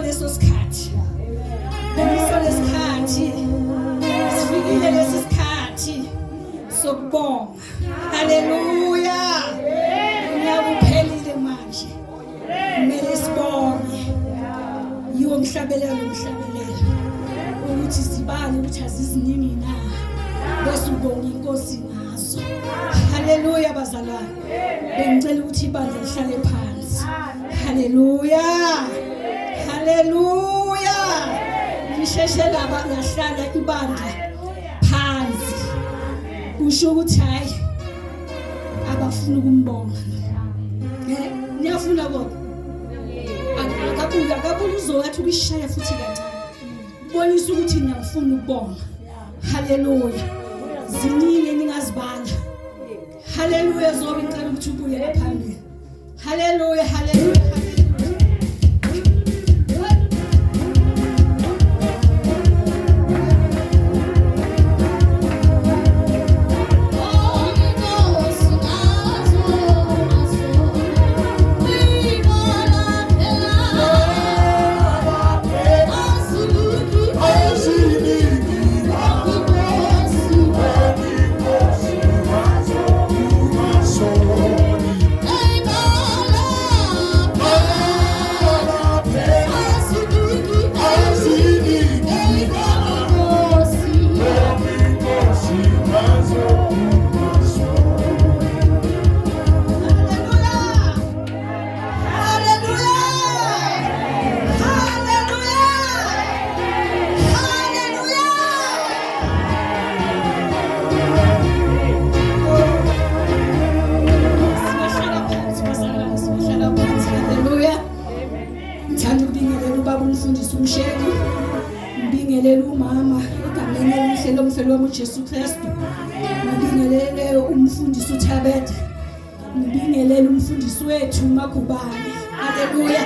Yiso leso sikhathi. Yiso lesikhathi. Sifikile lesi sikhathi sokubonga. Haleluya. Unyaka uphelile manje. Kumele sibonge. Yiwo mhlabelelo umhlabelelo. Ukuthi sibale ukuthi aziziningi na. Bese ubonga inkosi ngazo. Haleluya bazalwane. Bengicela ukuthi ibandla lihlale phansi. Haleluya. Haleluya. Lisheshe laba lahlala ibandla phansi. Kusho ukuthi hayi abafuna ukumbonga. Eh, niyafuna kodwa. Akabuye akabuye uzowathi ukishaya futhi kancane. Kubonisa ukuthi niyafuna ukubonga. Haleluya. Ziningi eningazibala. Haleluya zobe ngicela ukuthi ubuye phambili. Haleluya, haleluya, haleluya. Ngithanda ukubingelela ubaba umfundisi uMshengu, ngibingelele umama egameni elihle lomfelo wami uJesu Kristu. Ngibingelele umfundisi uThabethe. Ngibingelele umfundisi wethu uMagubane. Haleluya.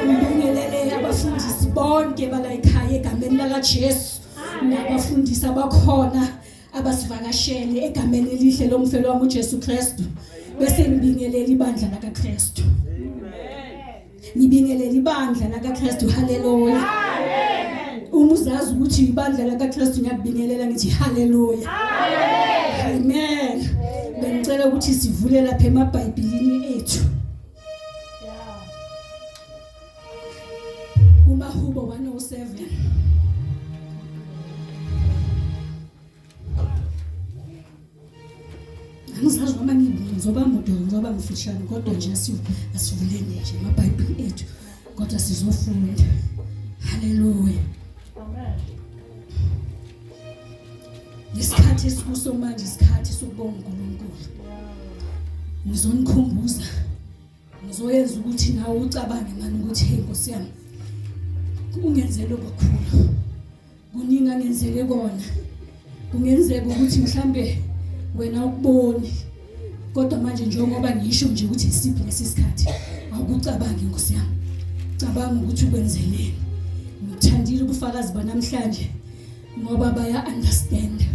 Ngibingelele abafundisi bonke bala ekhaya egameni lakaJesu nabafundisi abakhona abasivakashele egameni elihle lomfelo wami uJesu Kristu. Bese ngibingelela ibandla lakaKristu. Ngibingelela ibandla lakaKristu. Haleluya. Uma uzazi ukuthi ibandla lakaKristu ngiyakubingelela ngithi haleluya. Amen. Bengicela ukuthi sivule lapha emaBhayibhelini ethu. KumaHubo 107. Angizazi noma ngizoba mude ngizoba mfishane kodwa nje asivuleni nje amaBhayibheli ethu kodwa sizofunda. Haleluya. Amen. Isikhathi esikuso manje isikhathi sokubonga uNkulunkulu. Ngizonikhumbuza ngizoyenza ukuthi nawe ucabange mani ukuthi hey Nkosi yami ungenzele kakhulu. Kuningi angenzele kona. Kungenzeka ukuthi mhlambe wena ukuboni kodwa manje njengoba ngisho nje ukuthi isiphi lesi sikhathi awukucabangi Nkosi yami. Cabanga ukuthi ukwenzeleni. Ngithandile ubufakazi banamhlanje ngoba baya understand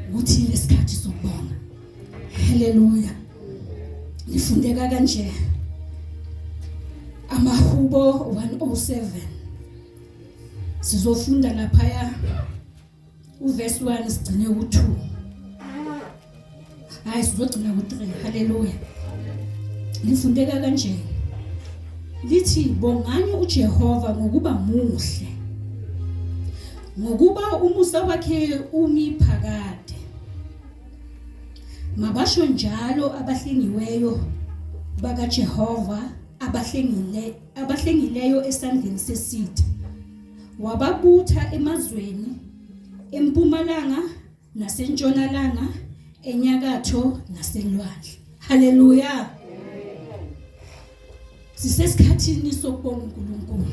ukuthi lesikhathi sokubonga. Haleluya. Lifundeka kanje. Amahubo 107. Sizofunda laphaya uverse 1 sigcine ku2. Hayi sizogcina ku3. Haleluya. Lifundeka kanje. Lithi bongani uJehova ngokuba muhle. Ngokuba umusa wakhe umi phakade. Mabasho njalo abahlengiweyo bakaJehova abahlengile abahlengileyo esandleni sesitha. Wababutha emazweni empumalanga nasentshonalanga enyakatho naselwandle. Haleluya. Sisesikhathini sokubonga uNkulunkulu.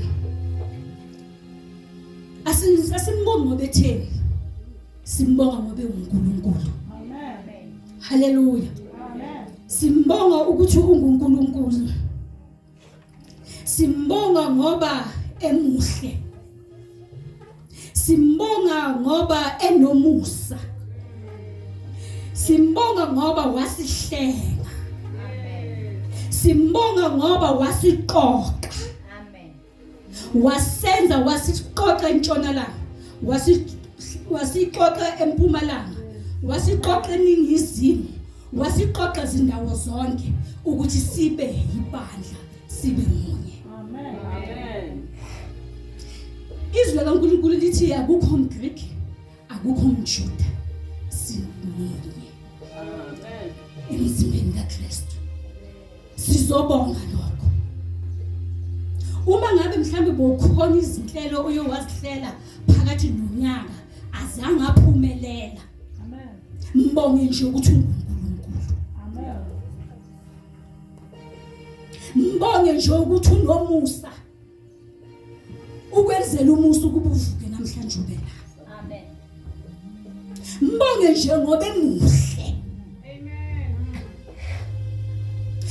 Asimbongi ngoba etheni. Simbonga ngoba enguNkulunkulu. Amen. Haleluya. Amen. Simbonga ukuthi unguNkulunkulu. Simbonga ngoba emuhle. Simbonga ngoba enomusa. Simbonga ngoba wasihlenga. Simbonga ngoba wasiqoqa. Amen. Wasenza wasiqoqa entshonalanga, wasiqoqa empumalanga, wasiqoqa eningizimu, wasiqoqa izindawo zonke ukuthi sibe yibandla, sibe munye. Amen. Izwi likaNkulunkulu lithi akukho mGreek, akukho mJuda, simunye. Amen. Emzimbeni kaKristu. Sizobonga lokho. Uma ngabe mhlambe bokhona izinhlelo oyowazihlela phakathi nonyaka azange aphumelela. Amen. Mbonge nje ukuthi unguNkulunkulu. Amen. Mbonge nje ukuthi unomusa. Ukwenzela umusa ukuba uvuke namhlanje ube la. Amen. Mbonge nje ngoba emuhle. Amen.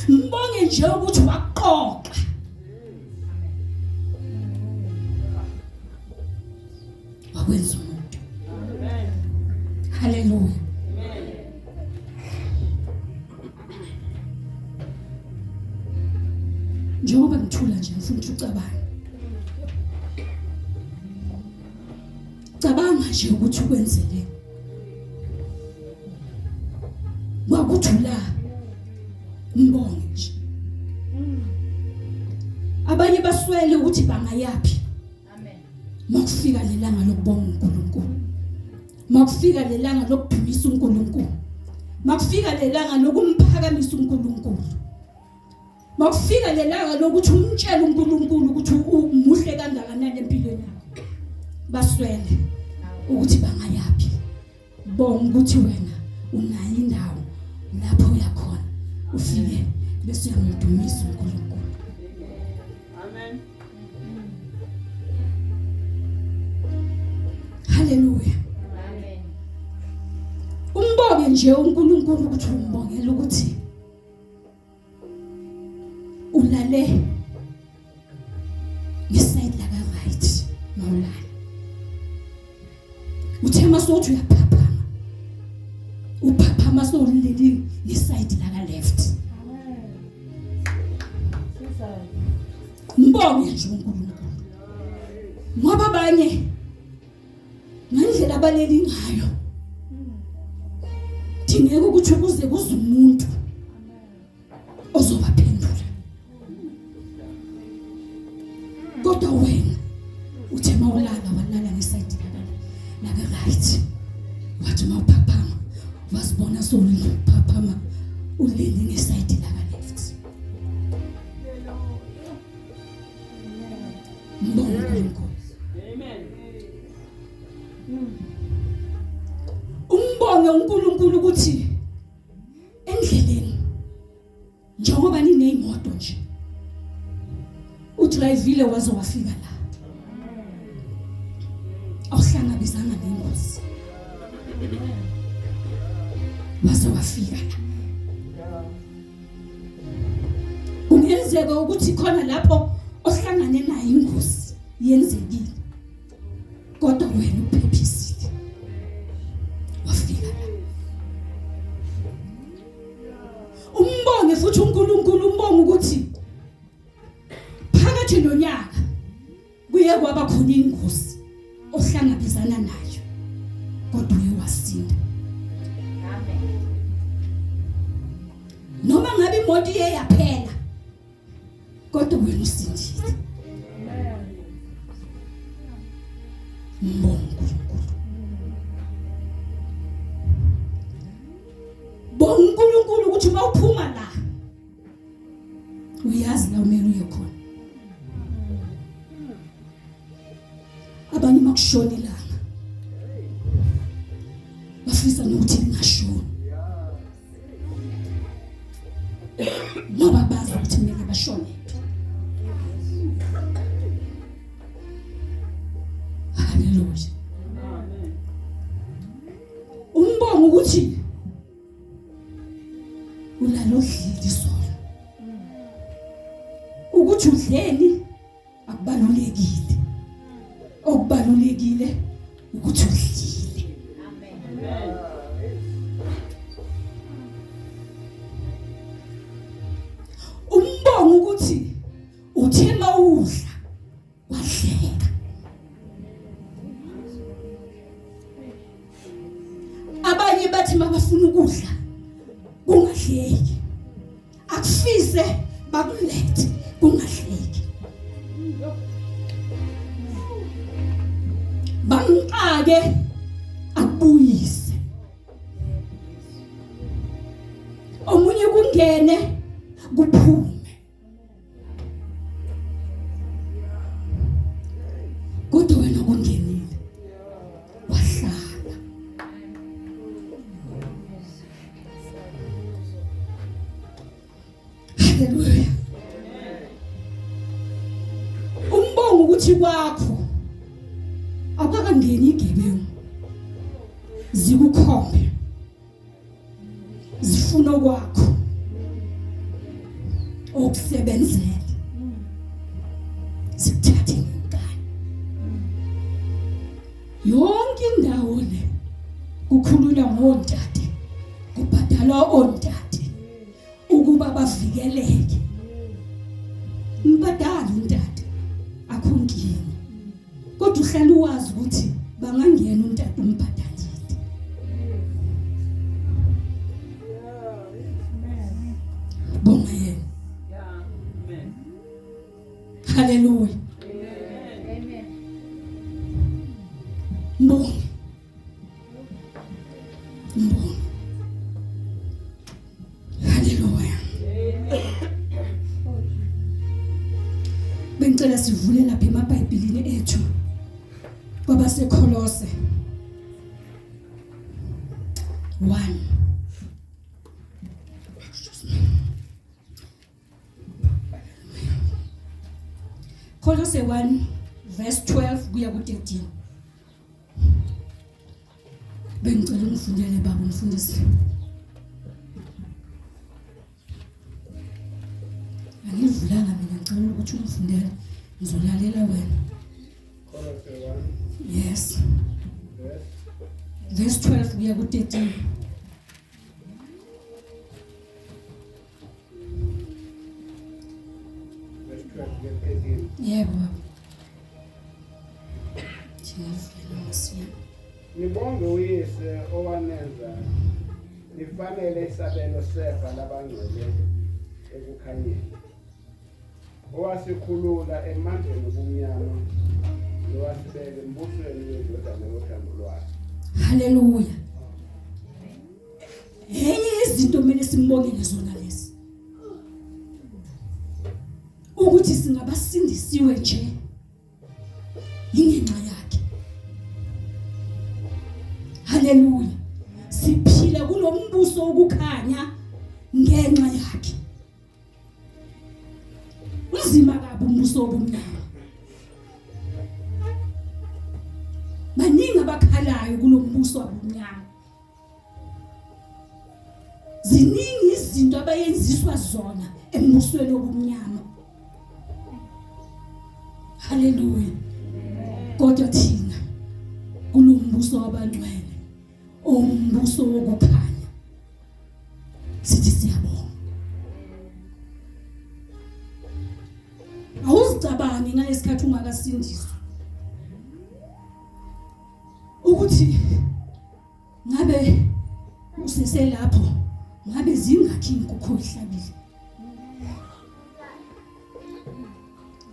Mbonge nje ukuthi waqoqa. Wakwenza umuntu. Amen. Hallelujah. Amen. Njengoba ngithula nje ngifuna ukuthi ucabange. Cabanga nje ukuthi ukwenzele. Kwakuthula. Mbonge nje. Abanye baswele ukuthi bangayaphi. Amen. Makufika lelanga lokubonga uNkulunkulu. Makufika lelanga lokudumisa uNkulunkulu. Makufika lelanga lokumphakamisa uNkulunkulu. Makufika lelanga lokuthi umtshele uNkulunkulu ukuthi umuhle kangakanani empilweni yakho. Baswele ukuthi bangayaphi. Bonga ukuthi wena unayo indawo lapho uyakhona. Ufike bese uyamdumisa uNkulunkulu. Amen. Haleluya. Amen. Umbonge nje uNkulunkulu ukuthi umbongela ukuthi ulale ngeside la ka right mawulala. Uthe mase uthi uyaphaphama. Uphaphama sowulele ngeside la ka left. Amen. Jesus. Mbonge nje uNkulunkulu. Ngoba abanye ngendlela abaleli ngayo dingeka ukuthi ukuze kuze umuntu ozobaphendula. Kodwa wena uthe mawulala walala ngesayidi laka right. Wathi mawuphaphama wazibona sowuphaphama ulele ngesayidi laka left. Mbonge uNkulunkulu. Amen. Umbonge uNkulunkulu ukuthi endleleni njengoba nineyimoto nje udrivile waze wafika la awuhlangabezanga nengozi waze wafika la. Kungenzeka ukuthi khona lapho ohlangane nayo ingozi yenzekile kodwa wena uphephisile wafika la. Umbonge futhi uNkulunkulu, umbonge ukuthi phakathi nonyaka kuye kwaba khona ingozi ohlangabezana nayo kodwa uye wasinda. Amen. Noma ngabe imoto iye yaphela kodwa wena usindile. Mbonge uNkulunkulu. Bonga uNkulunkulu ukuthi uma uphuma la uyazi la umele uye khona. Abanye makushona ilanga bafisa nokuthi lingashoni ngoba bazi ukuthi kumele bashone. Haleluya. Umbongo ukuthi ulala udlile isolo, ukuthi udleni akubalulekile, okubalulekile ukuthi udlile. Amen. Umbongo ukuthi uthe mawudla wadla. Bakuhambise bakulethe kungahleki. Bamxake akubuyise. Omunye kungene kuphume. Kodwa wena kungenile wahlala. Haleluya. Umbongo ukuthi kwakho akukangeni igebengu zikukhombe zifuna okwakho okusebenzele zikuthathe ngenkani yonke indawo le kukhulunywa ngontate kubhadalwa ontate ukuba bavikeleke ngibadala untate akho nkinga kodwa uhlala uwazi ukuthi bangangena untata umbhadalile bonga yena. Amen. Haleluya. Amen. Mbonge. Mbonge. Haleluya. Bengicela sivule lapha emaBhayibhelini ethu kwabaseKholose 1. Kolose 1 verse 12 kuya ku-13. Bengicela ungifundele baba umfundisi. Angivulanga mina ngicela ukuthi ungifundele ngizolalela wena. Kolose 1 Yes. verse Verse 12 kuya ku-13. Verse 12 kuya 13. Yebo baba. Ngiyavula masinya. Nibonge uyise owanenza nifanele isabelo sefa labangcwele ekukhanyeni. Owasikhulula emandleni obumnyama nowasibeka embusweni wendodana yothando lwakhe. Haleluya. Enye izinto kumele simbongele zona lezi. Ukuthi singabasindisiwe nje ingenxa yakhe. Haleluya. Siphila kulombuso wokukhanya ngenxa yakhe. Unzima kabi umbuso wobumnyama. Baningi abakhalayo kulombuso wobumnyama. Ziningi izinto abayenziswa zona embusweni wobumnyama. Haleluya. Kodwa thina kulombuso wabangcwele, umbuso wokukhanya, sithi siyabonga. Awuzicabangi ngalesikhathi ungakasindiswa ukuthi ngabe useselapho, ngabe zingakhi inkukhu oyihlabile,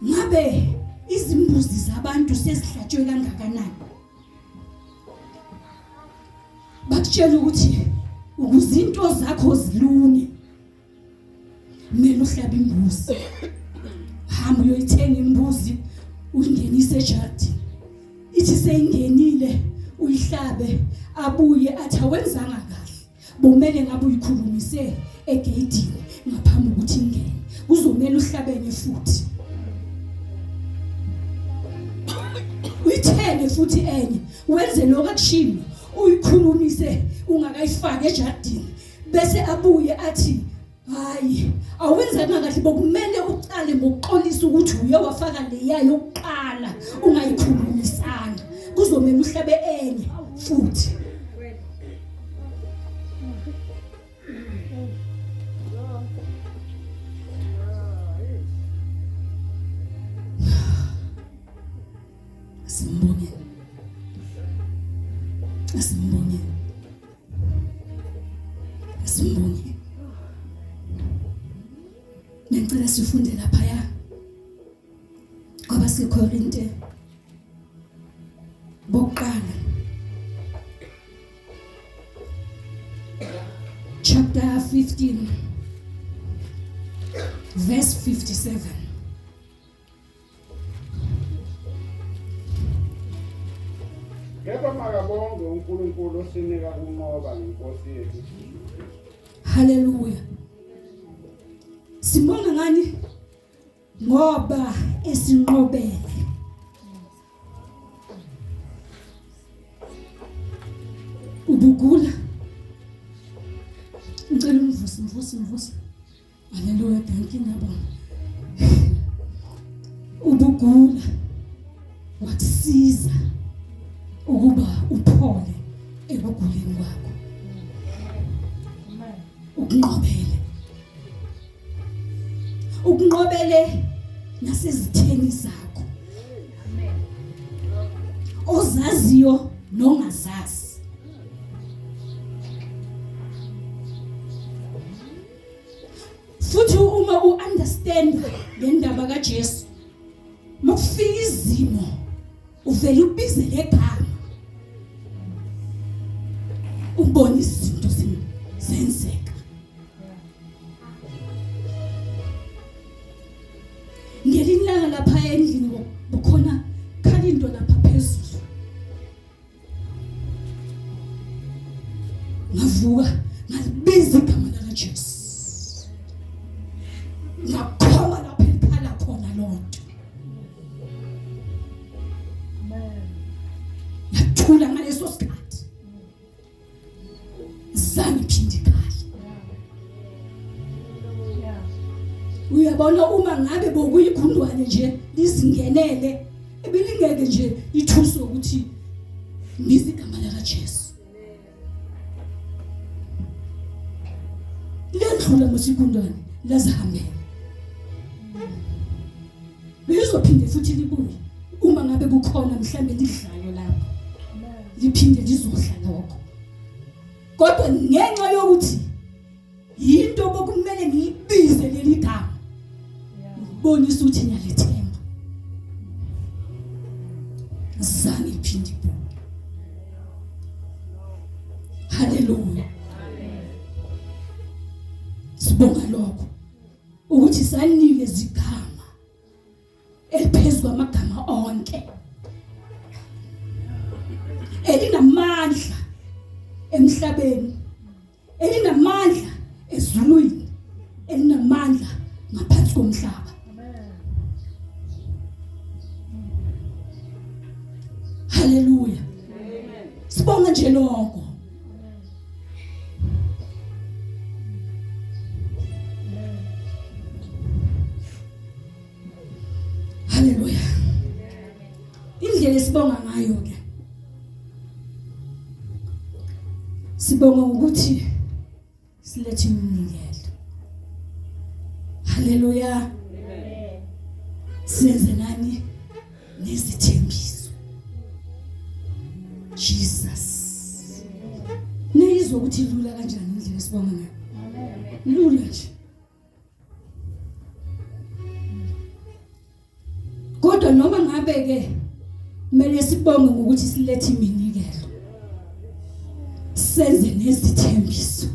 ngabe izimbuzi zabantu sezihlatshwe kangakanani. Bakutshela ukuthi ukuze into zakho zilunge kumele uhlabe imbuzi, hamba uyoyithenga imbuzi uyingenise ejardini, ithi seyingenile uyihlabe, abuye athi awenzanga kahle, bomele ngabe uyikhulumise egeyidini ngaphambi ukuthi ingene, kuzomela uhlabene futhi uyithenge futhi enye, wenze lokho akushilo, uyikhulumise ungakayifaki ejardini, bese abuye athi hayi awenzanga kahle, bokumele uqale ngokuxolisa ukuthi uye wafaka leya yokuqala ungayikhulumisanga, kuzomela uhlabe enye futhi. Asimbonge, asimbonge, asimbonge. Ngicela sifunde laphaya kwabaseKorinte bokuqala chapter 15 verse 57. Kepha makabonge uNkulunkulu osinika ukunqoba ngenkosi yethu. Haleluya. Simbonga ngani? Ngoba esinqobele. Ubugula. Ngicela umvusi, mvusi, mvusi. Haleluya, thank you ngiyabonga. Ubugula wakusiza ukuba uphole ekuguleni kwakho. Ukunqobele. Ukunqobele nasezitheni zakho. Ozaziyo nongazazi. Futhi uma uunderstand ngendaba kaJesu makufika izimo uvele ubize legama ubone izinto zenzeka. Ngelinye ilanga lapha endlini bukhona khala into lapha phezulu, ngavuka ngalibiza igama likaJesu, ngakhoma lapho elikhala khona lonto, yathula ngaleso sikhathi, zange iphinde ikhale. Uyabona, uma ngabe bokuyigundwane nje lizingenele, ebilingeke nje ithuswe ukuthi ngibiza igama likaJesu. Liyadlula mosigundwane, lazihambela, belizophinde futhi libuye uma ngabe kukhona mhlambe lidlayo lapho, liphinde lizodla lokho. Kodwa ngenxa yokuthi yinto bokumele ngiyibize leli gama, ngibonisa ukuthi ngiyalethemba, zange iphinde ibuye. Haleluya, sibonga lokho ukuthi sanike izigama eliphezulu kwamagama onke, elinamandla emhlabeni, elinamandla ezulwini, elinamandla ngaphansi komhlaba. Haleluya, sibonga nje lokho. Haleluya. Indlela esibonga ngayo ke, sibonga ngokuthi silethe iminikelo. Haleluya. Senze nani nezithembiso. Jesus. Niyizwa ukuthi lula kanjani indlela esibonga ngayo? Lula nje. Kodwa noma ngabe ke kumele sibonge ngokuthi silethe iminikelo, senze nezithembiso,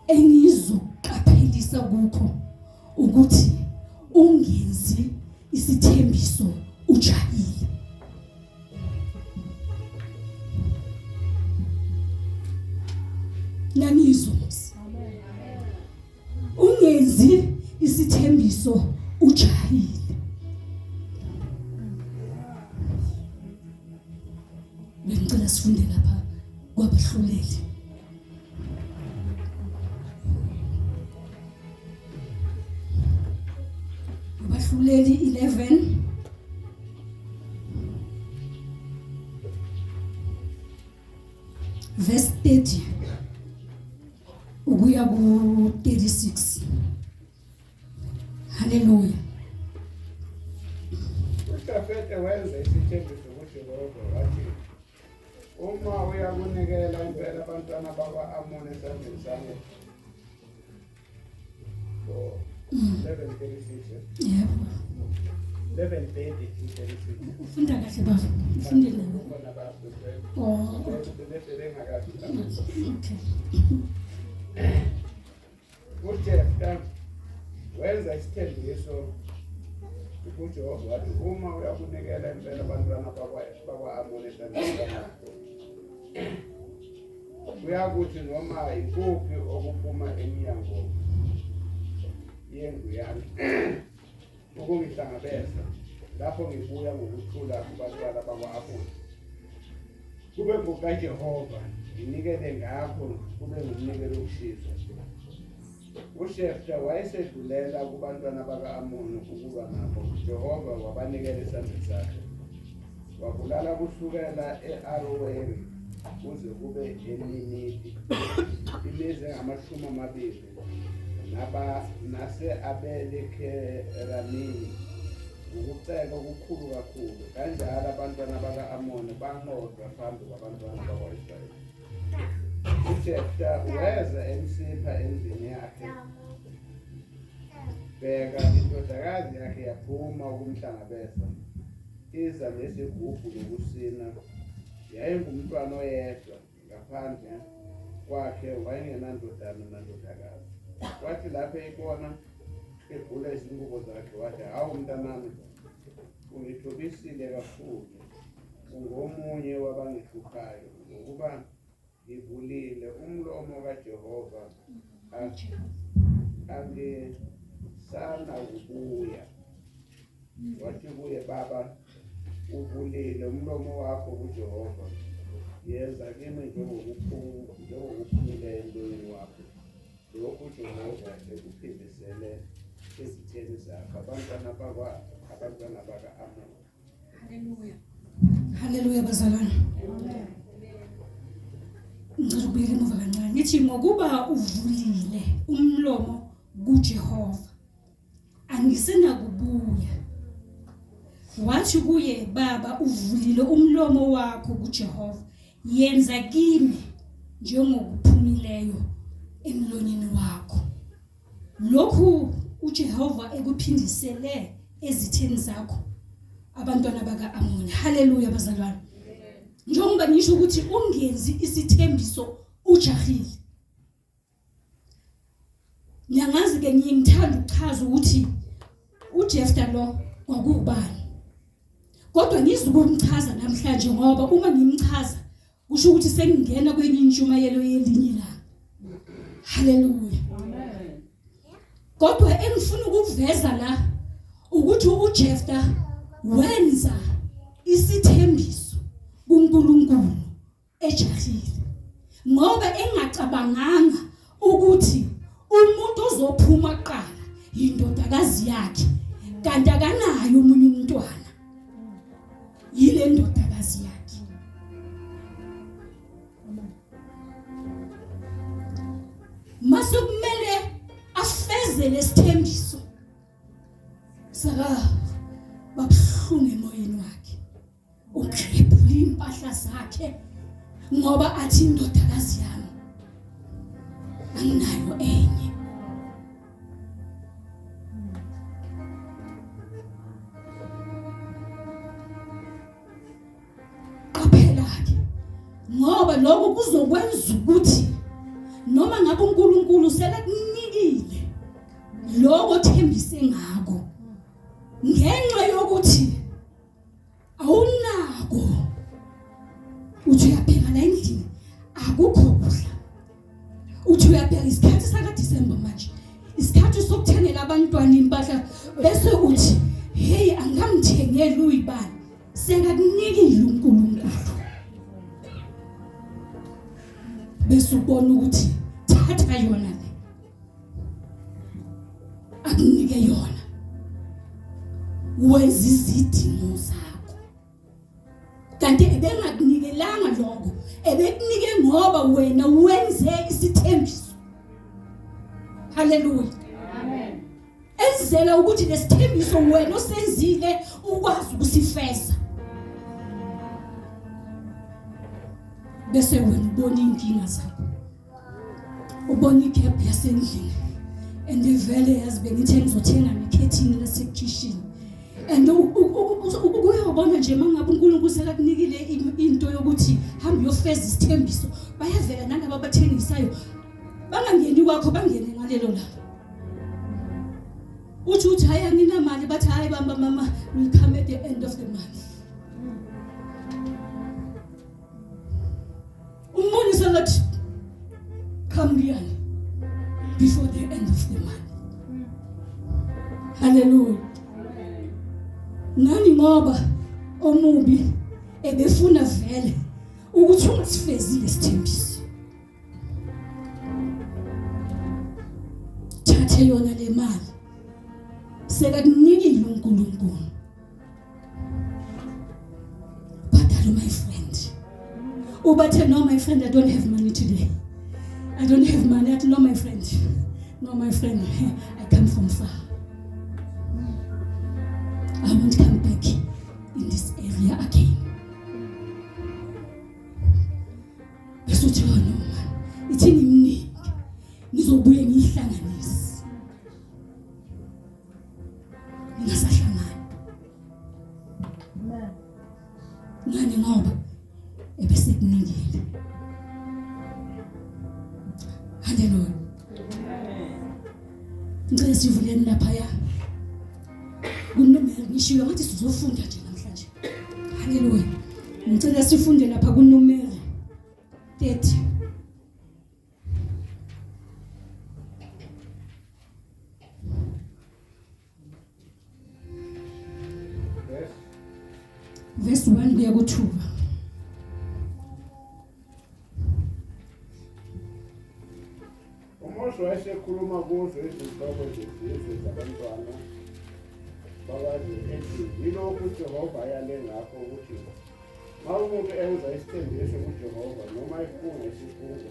engizoqaphelisa kukho ukuthi ungenzi isithembiso ujahile. Nanizwa, ungenzi isithembiso ujahile. Bengicela sifunde lapha kwabahluleli. Abahluleli 11 verse 30 ukuya ku 36. Haleluya. UJafete wenza isithembiso kuJehova wathi, uma uyakunikela impela abantwana bakwa-Amoni esandleni sami, 11:36. Yebo. 11:30 to 36. Ufunda kahle baba. Ufundile. Khona baba. Oh, okay. Bebengakazi. Okay. UJefta wenza isithembiso kuJehova wathi uma uyakunikela impela abantwana bakwa-Amoni esandleni sakho kuyakuthi noma yikuphi okuphuma emnyango yendlu yami ukungihlangabeza lapho ngibuya ngokuthula kubantwana bakwa-Amoni kube ngokaJehova nginikele ngakho kube ngumnikelo wokushiswa. UJefta wayesedlulela kubantwana baka-Amoni ukulwa nabo. Jehova wabanikela esandleni sakhe. Wabulala kusukela e-Aroweri kuze kube eMiniti, imizi engamashumi amabili, nase-Abeli-Keramini, ukuceka okukhulu kakhulu. Kanjalo abantwana baka-Amoni banqotshwa phambi kwabantwana bakwa-Israyeli. UJefta weza eMisipha endlini yakhe. Bheka, indodakazi yakhe yaphuma ukumhlangabeza, iza nesigubhu nokusina. Yayingumntwana oyedwa, ngaphandle kwakhe wayengenandodana nandodakazi. Kwathi lapho eyibona egula izingubo zakhe, wathi, Hawu mntanami, ungithobisile kakhulu, ungomunye wabangihluphayo, ngokuba ngivulile umlomo kaJehova angisanawubuya. Wathi kuye, Baba, uvulile umlomo wakho kuJehova, yenza kimi njengokuphumileyo emlonyeni wakho. Lokhu uJehova ekuphindisele ezitheni zakho, abantwana bakwa abantwana baka-Amoni. Haleluya. Haleluya bazalwane. Ngicela ukubuyela emuva kancane. Ngithi ngokuba uvulile umlomo kuJehova angisenakubuya. Wathi kuye, Baba, uvulile umlomo wakho kuJehova, yenza kimi njengokuphumileyo emlonyeni wakho. Lokhu uJehova ekuphindisele ezitheni zakho abantwana baka-Amoni. Haleluya bazalwane. Njengoba ngisho ukuthi ungenzi isithembiso ujahile. Ngiyangazi ke ngiye ngithanda ukuchaza ukuthi uJefta lo kwakuwubani. Kodwa ngizukumchaza namhlanje ngoba uma ngimchaza kusho ukuthi sengingena kwenye intshumayelo yelinye ilanga. Haleluya. Amen. Kodwa engifuna ukuveza la ukuthi uJefta wenza isithembiso kuNkulunkulu ejahile ngoba engacabanganga ukuthi umuntu ozophuma kuqala yindodakazi yakhe kanti akanayo omunye umntwana yile ndodakazi yakhe. Mase kumele afeze lesithembiso saka babuhlungu emoyeni wakhe. Uklebhula impahla zakhe ngoba athi indodakazi yami anginayo enye. Qaphela-ke ngoba lokho kuzokwenza ukuthi noma ngabe uNkulunkulu selekunikile lokho othembise ngako ngenxa yokuthi awunako uthi uyabheka la endlini akukho kudla uthi uyabheka isikhathi sakaDisemba manje isikhathi sokuthengela abantwana impahla bese uthi hey angamthengeli uyibani sekakunikile uNkulunkulu bese ubona ukuthi thatha yona le akunike yona wenza izidingo zakho kanti ebengakunikelanga lokho ebekunike ngoba wena wenze isithembiso. Haleluya, amen. Enzela ukuthi lesithembiso wena osenzile ukwazi ukusifeza bese wena ubona inkinga zakho, ubona igap yasendlini. And vele yazi bengithe ngizothenga nekhethini lasekhishini. And kuyobona nje mangabe uNkulunkulu sekakunikile into yokuthi hamba uyofeza isithembiso, bayavela nalabo abathengisayo bangangeni kwakho, bangene ngalelo langa. Uthi uthi hayi anginamali, bathi hayi bamba mama, will come at the end of the month. Umbonisa ngathi come real before the end of the month. Hallelujah. Nani ngoba omubi ebefuna vele ukuthi ungasifezile isithembiso. Thathe yona le mali. Sekakunikile uNkulunkulu. Bhadala my friend. Ubathe no my friend, I don't have money today. I don't have money. Athi no my friend. No my friend, I come from far. I won't come back in this area again. Bese uthi oh no man, ithi ngimnike. Ngizobuye ngihlanganise. Ningasahlangani. Amen. Ngani ngoba ebesekunikile. Haleluya. Ngicela sivuleni laphaya. Kunumeri ngishiyo ngathi sizofunda nje namhlanje. Haleluya. Ngicela sifunde lapha kunumeri 30. Verse 1 kuya ku-2. UMose wayesekhuluma kuzo izinhloko zezizwe zabantwana bakwazi ethi yilokhu uJehova ayale ngakho ukuthi uma umuntu enza isithembiso kuJehova noma efunga isifungo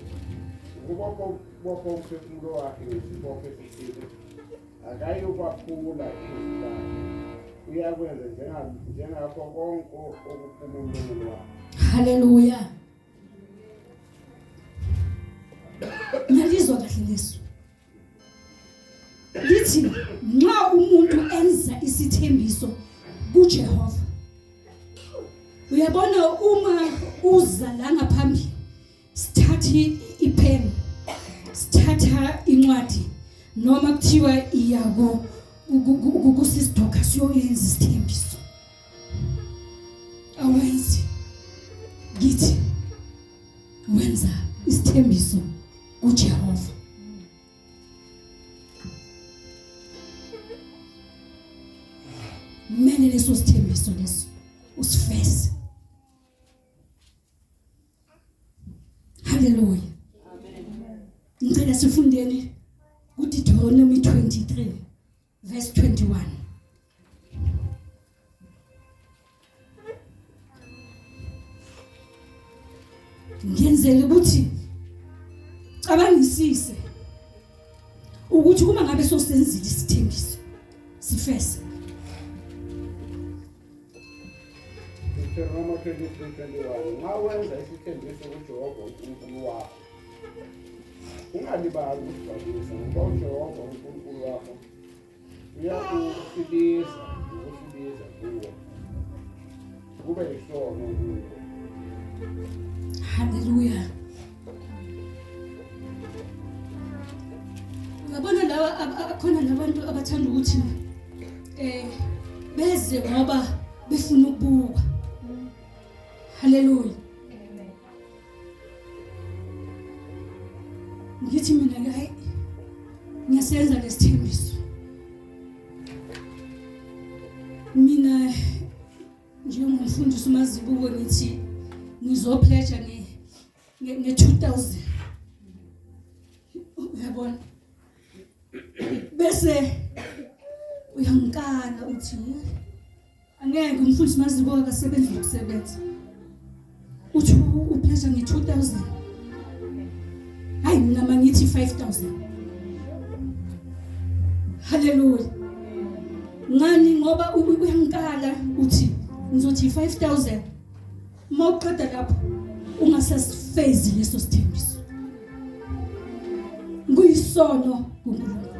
ukubopha bopha umphefumulo wakhe ngesibopho esithile akayukwaphula izwi lakhe uyakwenza njengakho konke okuphuma emlonyeni wakhe. Haleluya. Niyalizwa kahle leso. Lithi nxa umuntu enza isithembiso kuJehova, uyabona uma uza la ngaphambili sithatha ipen, sithatha incwadi noma kuthiwa iya kusisidokha siyoyenza isithembiso, awenzi kithi, wenza isithembiso kuJehova. Kumele leso sithembiso leso usifeze. Haleluya. Amen. Ngicela sifundeni kuDeuteronomy 23 verse 21. Ngiyenzela ukuthi cabangisise ukuthi uma ngabe sosenzile isithembiso sifese. Deuteronomy 23:21 Nxa wenza isithembiso kuJehova uNkulunkulu wakho ungalibali ukusigcwalisa, ngoba uJehova uNkulunkulu wakho uyakusibiza ukusibiza kuwe kube yisono kuwe. Haleluya. Uyabona lawa akhona labantu abathanda ukuthi beze ngoba befuna ukubukwa. Haleluya. Ngithi mina ke hayi ngiyasenza lesithembiso. Mina njengomfundisi uMazibuko ngithi ngizopledge nge 2000. Uyabona? Bese uyangikala uthi angeke umfundisi Mazibuko akasebenzi nokusebenza. Uthi upledge nge 2000. Hayi mina mangithi 5000. Haleluya. Ngani ngoba uyangikala uthi ngizothi 5000. Uma uqeda lapho ungasasifezi leso sithembiso. Kuyisono kuNkulunkulu.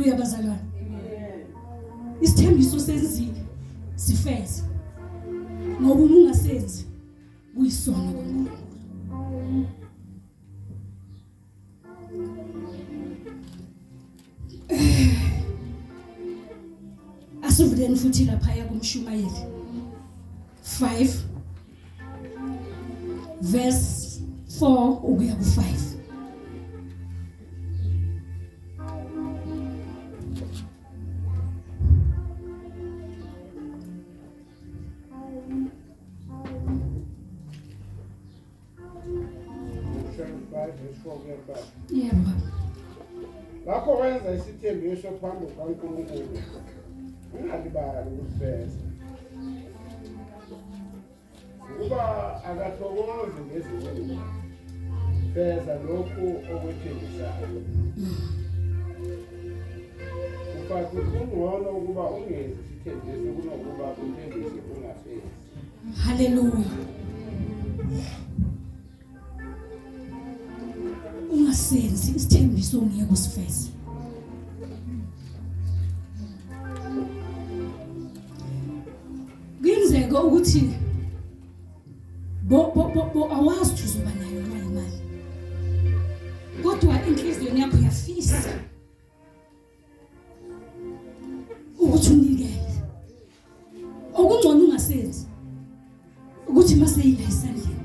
Haleluya bazalwane. Isithembiso senzile sifeze. Ngoba uma ungasenzi kuyisono kuNkulunkulu. Asivuleni futhi lapha kumshumayeli 5 verse 4 ukuya ku 5. Yebo. Lapho wenza isithembiso phambi kukaNkulunkulu, ungalibali ukusifeza. Ukuba akathokozi ngeziwula, feza lokhu okwethembisayo. Ufake kungcono ukuba ungenzi isithembiso kunokuba uthembise ungafezi. Haleluya. Ungasenzi isithembiso ongeke usifeze. Kuyenzeka ukuthi bo bo bo awazi ukuthi uzoba nayo na imali. Kodwa inhliziyweni yakho uyafisa ukuthi unikele. Okungcono ungasenzi ukuthi maseyila esandleni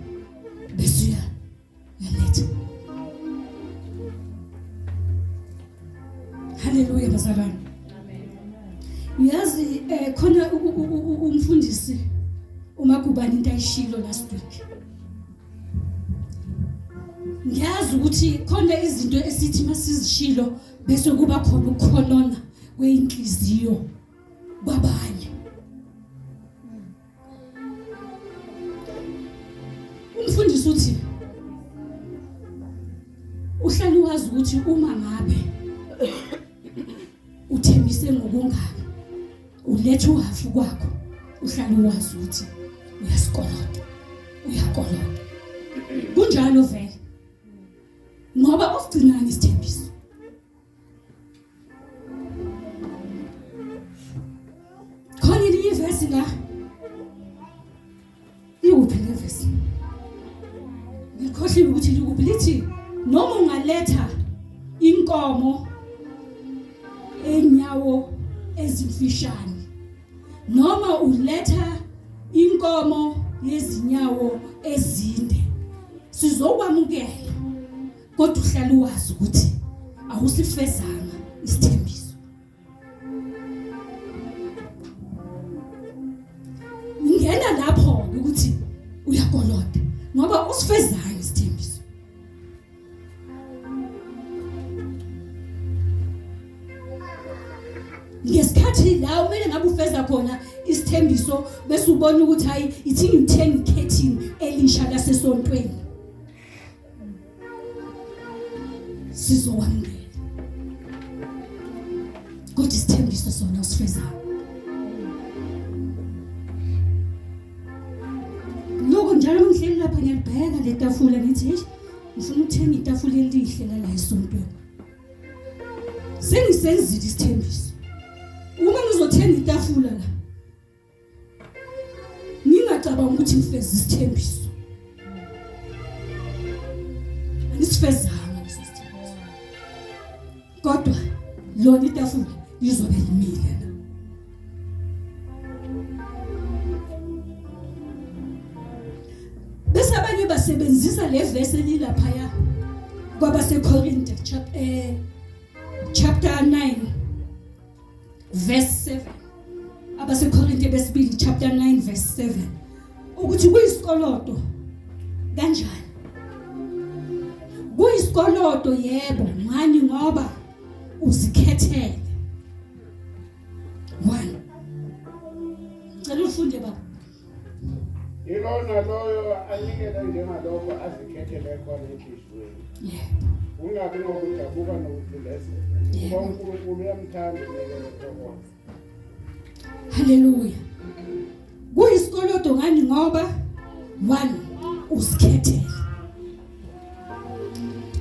bese uya uyaletha. Haleluya bazalwane. Uyazi eh khona umfundisi uMagubane into ayishilo last week. Ngiyazi ukuthi khona izinto esithi masizishilo bese kuba khona ukukhonona kweinhliziyo kwabanye. Umfundisi uthi uhlale wazi ukuthi uma ngabe uthembise ngokungaka uletha uhafu kwakho uhlale wazi ukuthi uyasikoloda uyakoloda kunjalo vele ngoba usigcinani isithembiso Khona elinye ivesi la. Ikuphi le vesi? Ngikhohliwe ukuthi likuphi lithi noma ungaletha inkomo enyawo ezimfishane noma uletha inkomo yezinyawo ezinde sizokwamukela kodwa uhlala uwazi ukuthi awusifezanga isithembiso ngena lapho ukuthi uyakoloda ngoba usifezanga isithembiso ngesikhathi la kumele ngabe ufeza khona isithembiso bese ubona ukuthi hayi ithi ngithenga ikhethini elisha lasesontweni sizokwamukela kodwa isithembiso sona usifezayo lokho njalo ngihleli lapha ngiyalibheka le tafula ngithi eish ngifuna ukuthenga itafula elihle lala esontweni sengisenzile isithembiso uma ngizothenga itafula la Ngingacabanga ukuthi ngifeza isithembiso. Angisifezanga leso sithembiso. Kodwa lona itafula lizobe limile la. Bese abanye basebenzisa le verse elilaphaya kwabaseKorinte chapter chapter 9 verse 7 abaseKorinte besibili chapter 9 verse 7 ukuthi kuyisikoloto kanjani kuyisikoloto yebo ngani ngoba uzikhethele one ngicela ufunde baba Ilona loyo anikele njengalokho azikhethele khona enhliziyweni. Yebo. Ungabi nokudabuka nokucindezela. Ngoba uNkulunkulu uyamthanda unikele ethokoza. Haleluya. Kuyisikoloto ngani ngoba one usikhethele.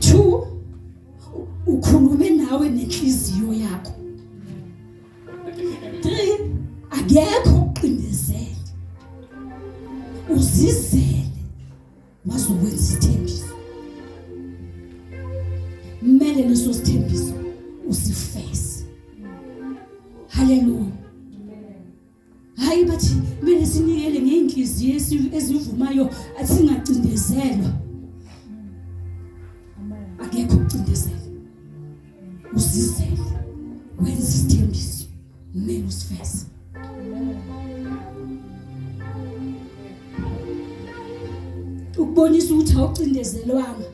Two ukhulume nawe nenhliziyo yakho. Akekho ukuqindezela. Uzizele wazokwenza isithembiso. Mele leso sithembiso usifese. Haleluya. Hayi bathi kumele sinikele ngeenhliziyo ezivumayo asingacindezelwa. Akekho ukucindezela. Usizele. Wenza isithembiso. Kumele usifeze. Ukubonisa ukuthi awucindezelwanga.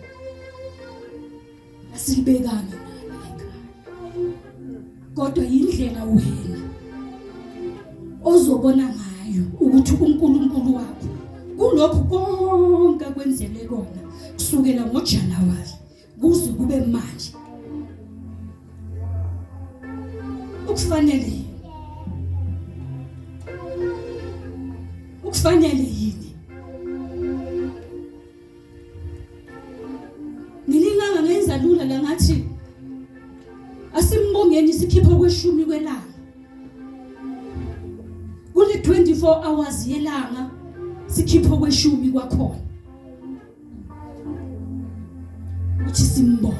Asilibekanga nalo ekhaya. Kodwa indlela wena ozobona ngayo ukuthi uNkulunkulu wakho kulokhu konke akwenzele kona kusukela ngoJanuwari kuze kube manje ukufanele ukufanele yini Ngilinganga ngenza lula la ngathi asimbongeni sikhipha kweshumi kwelanga. Kule 24 hours yelanga sikhipha kweshumi kwakhona. Uthi simbonge.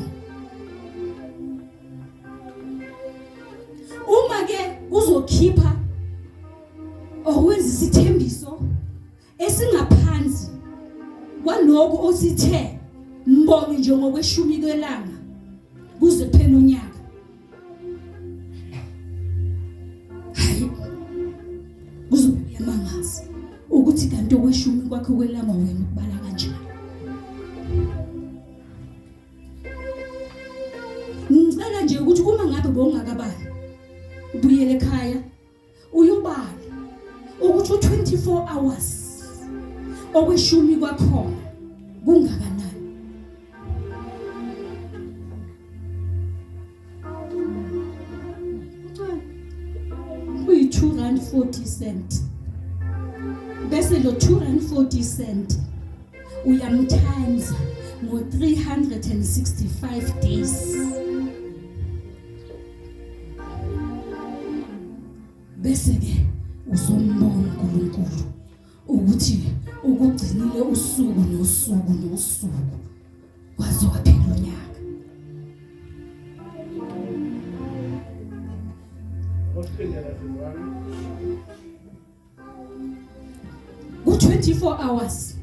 Uma ke uzokhipha owenza isithembiso esingaphansi kwaloko osithe mbonge nje ngokweshumi kwelanga kuze kuphele unyaka hayi kuzobe kuyamangaza ukuthi kanti okweshumi kwakho kwelanga wena ukubala kanjani ngicela nje ukuthi uma ngabe bowungakabali ubuyele ekhaya uyobala ukuthi u24 hours okweshumi kwakhona kungakanani kuyi 2 rand 40 cent bese lo 2 rand 40 cent uyamtimes ngo 365 days bese ke uzombona uNkulunkulu ukuthi ukugcinile usuku nosuku nosuku kwaze waphela unyaka ku-24 hours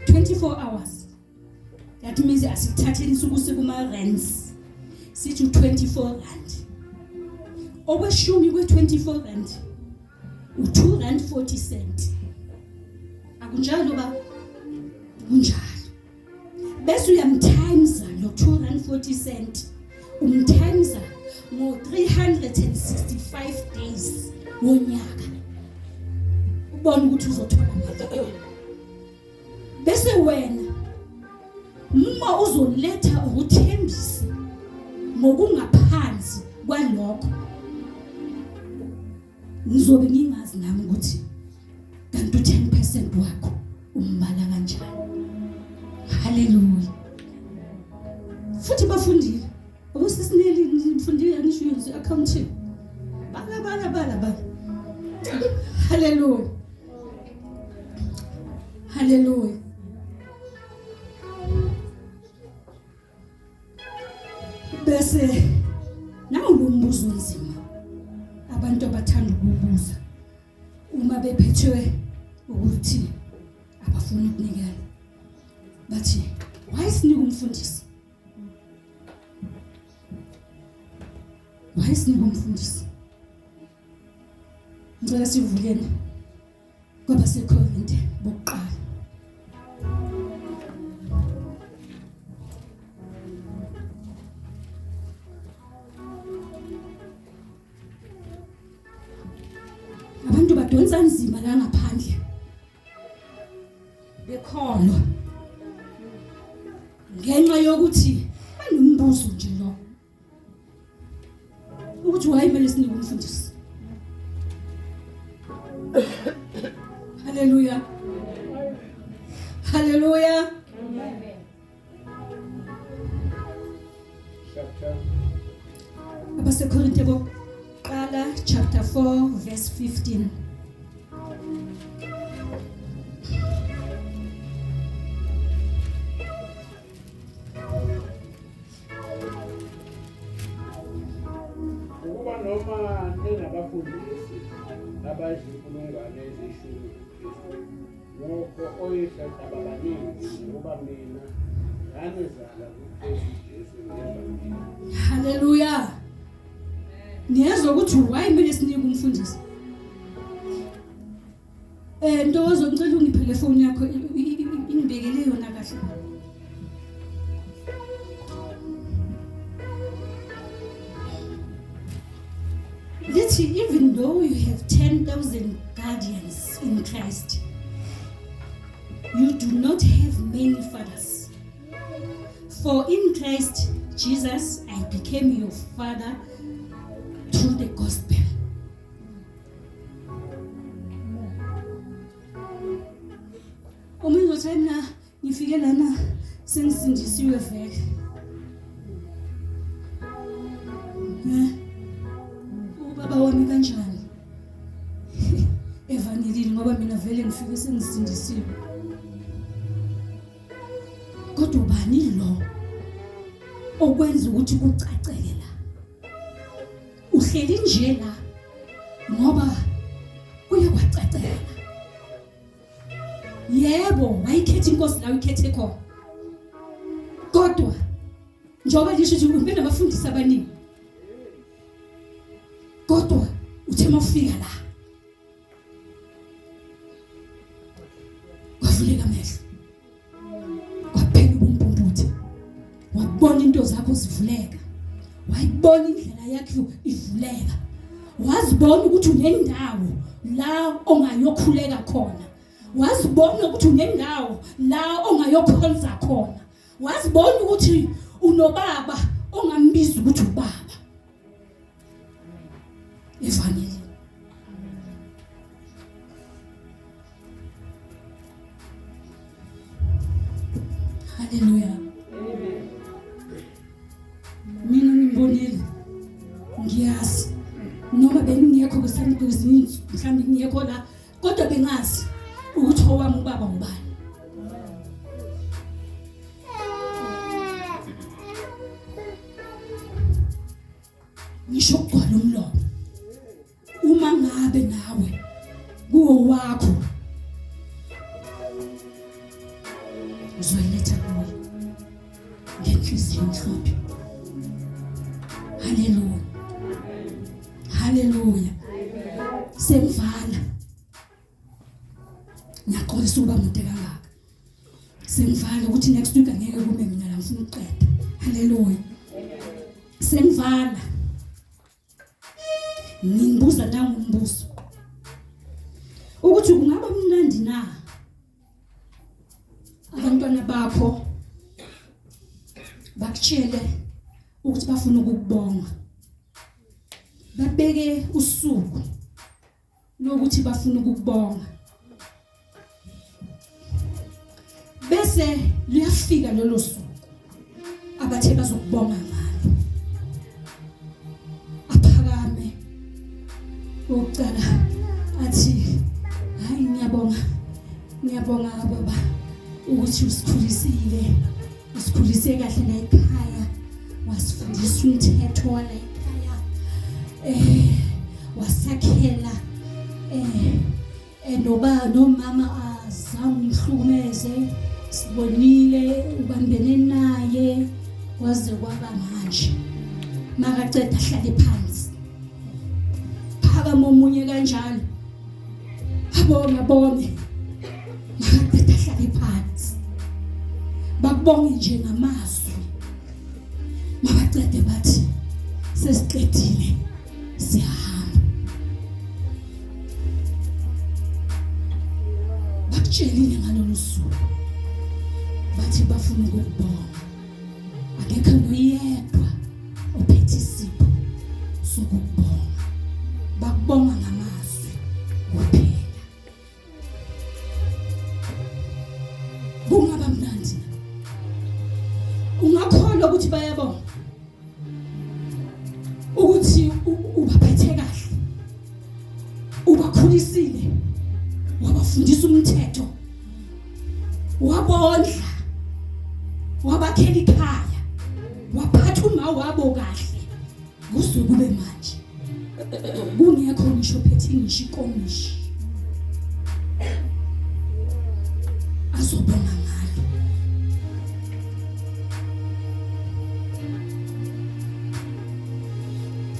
24 hours That means asithatheni isuku kuma rands. Sithi u24 rand. Okweshumi kwe24 rand u2 rand 40 cent. Akunjalo ba? Kunjalo. Bese uyamtimes lo 2 rand 40 cent. Umtimes ngo 365 days wonyaka. Ubona ukuthi uzothola mali. Bese wena uma uzoletha ukuthembisa ngokungaphansi kwalokho ngizobe ngingazi nami ukuthi kanti u-10% wakho umbala kanjani. Haleluya. Futhi bafundile Usisineli ngifundile ngisho i-accounting. Bala bala bala bala. Hallelujah. Hallelujah. Bese nawu lo mbuzo onzima abantu abathanda ukubuza uma bephethwe ukuthi abafuni ukunikela bathi why sinika umfundisi Wayesinika umfundisi. Ngicela sivuleni kwabaseKorinte bokuqala. Abantu badonsa nzima la ngaphandle. Bekholwa. Ngenxa yokuthi banombuzo nje lo. Ukuthi why kumele sinike umfundisi. Hallelujah. Hallelujah. Amen. Chapter AbaseKorinte bokuqala Owokuqala chapter 4 verse 15. Ukuba noma ningabafundisi abayizinkulungwane eziyishumi kuKristu, nokho oyihlo ababaningi, ngoba mina nganizala kuKristu Jesu ngevangeli. Haleluya. Niyezwa ukuthi why kumele sinike umfundisi? Eh Ntokozo ngicela ungiphe le phone yakho ingibekele yona kahle. Lithi even though you have 10,000 guardians in Christ you do not have many fathers. For in Christ Jesus I became your father through the gospel. Omunye uzothi hayi mina ngifike lana sengisindisiwe vele. Eh? Ubaba wami kanjani? Evangelini ngoba mina vele ngifike sengisindisiwe. Kodwa ubani lo okwenza ukuthi kucaceke la? Uhleli nje la ngoba kuye kwacacela. Yebo, wayikhetha inkosi la uyikhethe khona. Kodwa njengoba lisho nje ube nabafundisi abaningi. Kodwa uthe mawufika la kwavuleka amehlo. Kwaphela ubumpumputhe. Wabona into zakho zivuleka. Wayibona indlela yakho ivuleka. Wazibona ukuthi unendawo la ongayokhuleka khona. Wazibona ukuthi unendawo la ongayokhonza khona. Wazibona ukuthi unobaba ongambiza ukuthi ubaba. Evangeli. Haleluya. Mina ngibonile. Ngiyazi. Noma bengingekho kwesinye mhlawumbe ngingekho la kodwa bengazi ukuthi owami ubaba ubani. Ngisho ukugcwala umlomo. Uma ngabe nawe kuwo wakho uzoyiletha kuye ngenhliziyo emhlophe. Haleluya, haleluya. Sengivala, ngiyaxolisa ukuba mude kangaka. Sengivala ukuthi next week angeke kume mina la, ngifuna ukuqeda. Haleluya, sengivala. Ngibuza nangu umbuzo ukuthi kungaba mnandi na abantwana bakho bakutshele ukuthi bafuna ukukubonga, babeke usuku lokuthi bafuna ukukubonga, bese luyafika lolo suku abathe bazokubonga ngalo, aphakame wokuqala athi hayi ngiyabonga, ngiyabonga baba ukuthi usikhulisile, usikhulise kahle la ekhaya, wasifundisa umthetho wala ekhaya, wasakhela noba nomama azange umhlukumeze, sibonile ubambene naye waze kwaba manje. Makaceda ahlale phansi, phakama omunye kanjalo, abonge abonge, makaceda ahlale phansi, bakubonge nje ngamazwi, mabacede bathi sesiqedile siyahamba. Bakutshelile ngalolu suku bathi bafuna ukukubonga, akekho noyedwa ophethe isipho sokukubonga, bakubonga ngamazwi kuphela. Kungaba mnandi na? Ungakholwa ukuthi bayabonga ukuthi ubaphethe kahle? Wabondla. Wabakhela ikhaya. Waphatha uma wabo kahle. Kuze kube manje. Kungekho ngisho phethe ngisho ikomishi. Azobonga ngalo.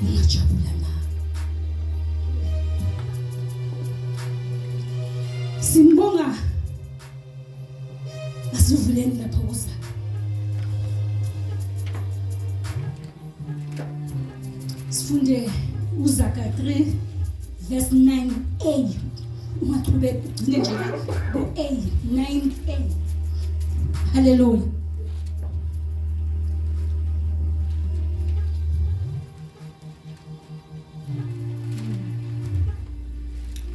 Ungajabula na? Simbonga asivuleni lapha kuza. Sifunde uZaka 3 verse 9a. Ungaqhubeka ugcine nje ku A 9a. Hallelujah.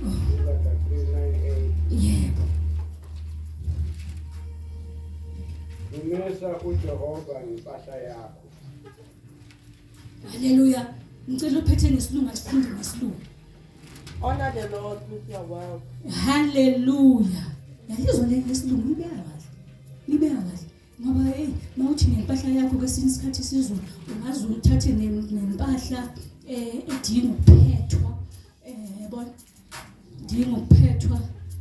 Uzaga 398. Yebo. Dumisa uJehova ngempahla yakho. Hallelujah. Ngicela uphethe ngesilungu asifunde ngesilungu. Honor the Lord with your wealth. Hallelujah. Yalizwa le lesilungu ibeka kahle. Ibeka kahle. Ngoba hey mawuthi ngempahla yakho kwesinye isikhathi isiZulu ungaze uthathe nempahla edinga ukuphethwa yabona dinga ukuphethwa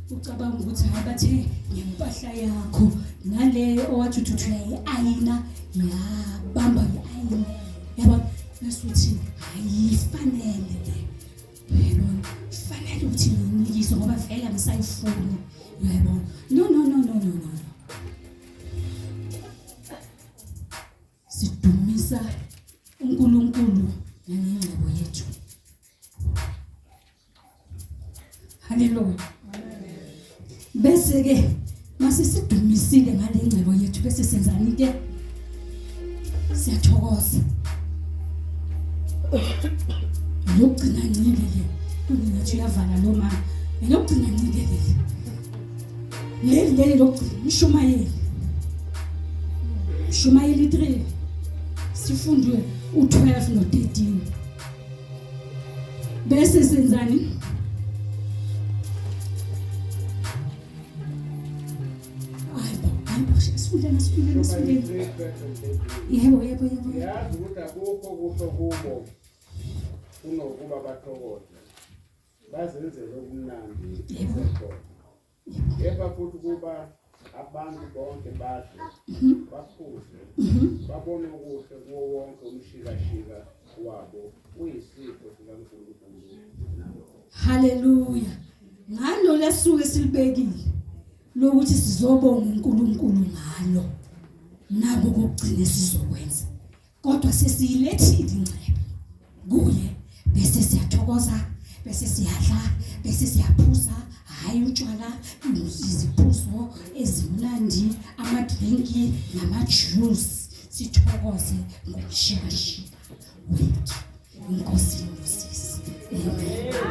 ucabanga ukuthi hayi bathe ngempahla yakho nale owathi uthi uthi uyayi-ayina yabamba i-ayina yabona bese uthi ayifanele le uyayibona ifanele ukuthi ngiyinikise ngoba vele angisayifuni uyayibona no no no no no no Sidumisa uNkulunkulu nangengcebo yethu. Haleluya. Bese ke mase sidumisile ngale ngcebo yethu bese senzani ke? Siyathokoza. Lokugcina ncike ke. Kungathi uyavala lo mama. Lokugcina ncike leli. Leli leli lokugcina umshumayeli. Shumayeli 3 sifundwe u12 no13. Bese senzani? Hayibo, hayibo, sifundeni, sifundeni, Shumayeli sifundeni. 3 verse 13. Yebo, yebo, yebo. Ngiyazi ukuthi akukho kuhle kubo kunokuba bathokoze bazenzele okumnandi Yebo. kusekhona. Kepha futhi kuba abantu bonke badle baphuze babone okuhle kuwo wonke umshikashika wabo uyisipho sikaNkulunkulu nalokho. Haleluya. Ngalo lesuke silibekile lokuthi sizobonga uNkulunkulu ngalo. Nako kokugcina sizokwenza. Kodwa sesiyilethile ingcebo kuye bese siyathokoza bese siyadla bese siyaphuza hayi utshwala iziphuzo ezimnandi amadrinki nama-juice sithokoze ngokushikashika wethu. Inkosi inibusise. Amen.